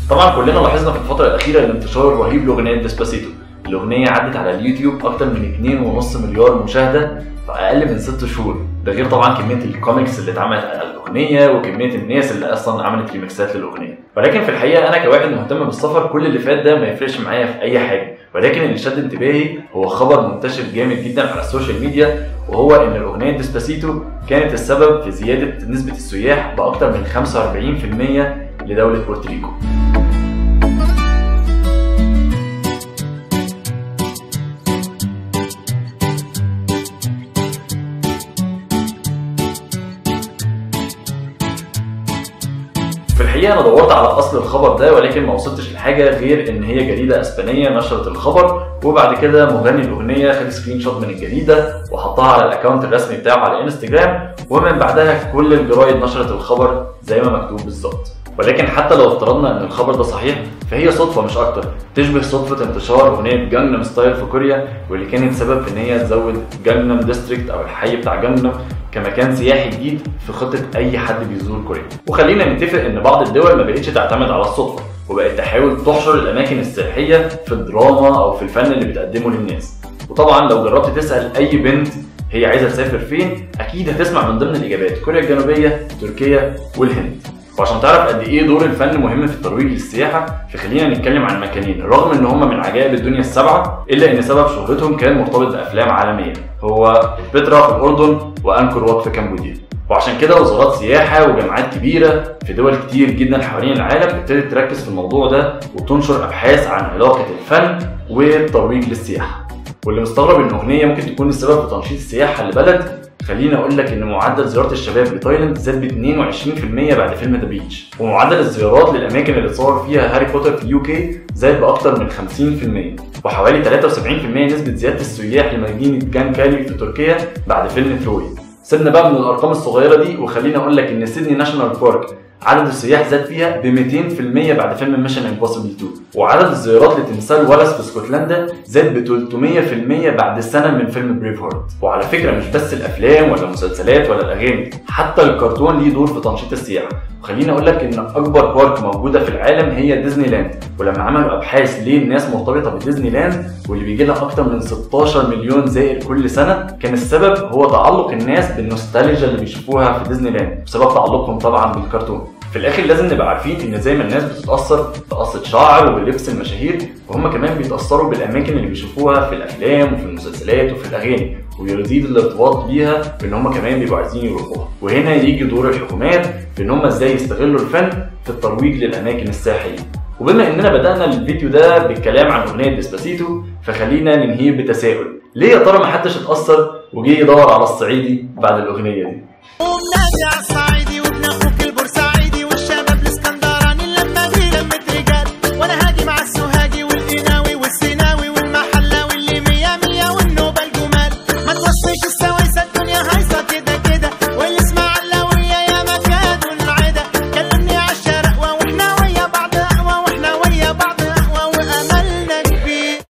طبعا كلنا لاحظنا في الفترة الاخيرة الانتشار الرهيب لاغنية ديسباسيتو. الاغنية عدت على اليوتيوب اكتر من 2.5 مليار مشاهده في اقل من 6 شهور، ده غير طبعا كمية الكوميكس اللي اتعملت على الاغنية وكمية الناس اللي اصلا عملت ريمكسات للاغنية. ولكن في الحقيقة انا كواحد مهتم بالسفر كل اللي فات ده ما يفرقش معايا في اي حاجة، ولكن اللي شد انتباهي هو خبر منتشر جامد جدا على ال social media، وهو ان الاغنية ديسباسيتو كانت السبب في زيادة نسبه السياح باكتر من 45% لدولة بورتوريكو. في الحقيقة انا دورت على اصل الخبر ده ولكن ما وصلتش لحاجة غير ان هي جريدة اسبانية نشرت الخبر، وبعد كده مغني الاغنية خد screenshot من الجريدة وحطها على ال account الرسمي بتاعه على انستجرام، ومن بعدها كل الجرايد نشرت الخبر زي ما مكتوب بالظبط. ولكن حتى لو افترضنا ان الخبر ده صحيح فهي صدفة مش اكتر، تشبه صدفة انتشار اغنية Gangnam Style في كوريا، واللي كانت سبب في ان هي تزود جانجنام district او الحي بتاع جانجنام كمكان سياحي جديد في خطه اي حد بيزور كوريا. وخلينا نتفق ان بعض الدول ما بقتش تعتمد على الصدفة، وبقت تحاول تحشر الاماكن السياحية في الدراما او في الفن اللي بتقدمه للناس. وطبعا لو جربت تسال اي بنت هي عايزه تسافر فين اكيد هتسمع من ضمن الاجابات كوريا الجنوبية، تركيا، والهند. وعشان تعرف قد ايه دور الفن مهم في الترويج للسياحة فخلينا نتكلم عن مكانين رغم ان هما من عجائب الدنيا السبعة الا ان سبب شهرتهم كان مرتبط بافلام عالمية، هو البترا في الاردن وانكور وات في كمبوديا. وعشان كده وزارات سياحة وجامعات كبيرة في دول كتير جدا حوالين العالم ابتدت تركز في الموضوع ده وتنشر ابحاث عن علاقة الفن والترويج للسياحة. واللي مستغرب ان اغنية ممكن تكون السبب في تنشيط السياحة لبلد، خليني اقول لك ان معدل زيارة الشباب لتايلاند زاد ب 22% بعد فيلم The Beach، ومعدل الزيارات للاماكن اللي اتصور فيها هاري بوتر في ال UK زاد باكثر من 50%، وحوالي 73% نسبه زيادة السياح لمدينة جانكالي في تركيا بعد فيلم تروي. سيبنا بقى من الارقام الصغيرة دي وخليني اقول لك ان سيدني National Park عدد السياح زاد فيها ب 200% بعد فيلم Mission Impossible 2، وعدد الزيارات لتمثال والاس في اسكتلندا زاد ب 300% بعد سنة من فيلم Braveheart. وعلى فكرة مش بس الافلام ولا المسلسلات ولا الاغاني، حتى الكرتون ليه دور في تنشيط السياحة. وخليني اقول لك ان اكبر park موجودة في العالم هي ديزني لاند، ولما عملوا ابحاث ليه الناس مرتبطة بديزني لاند واللي بيجي لها اكتر من 16 مليون زائر كل سنة، كان السبب هو تعلق الناس بالنوستالجيا اللي بيشوفوها في ديزني لاند بسبب تعلقهم طبعا بالكرتون. في الاخر لازم نبقى عارفين ان زي ما الناس بتتاثر بقصة شعر وبلبس المشاهير، وهم كمان بيتاثروا بالاماكن اللي بيشوفوها في الافلام وفي المسلسلات وفي الاغاني، ويزيد الارتباط بيها بان هم كمان بيبقوا عايزين يروحوها. وهنا يجي دور الحكومات في ان هم ازاي يستغلوا الفن في الترويج للاماكن السياحية. وبما اننا بدانا الفيديو ده بالكلام عن اغنية ديسباسيتو فخلينا ننهيه بتساؤل: ليه يا ترى محدش اتاثر وجه يدور على الصعيدي بعد الاغنية دي؟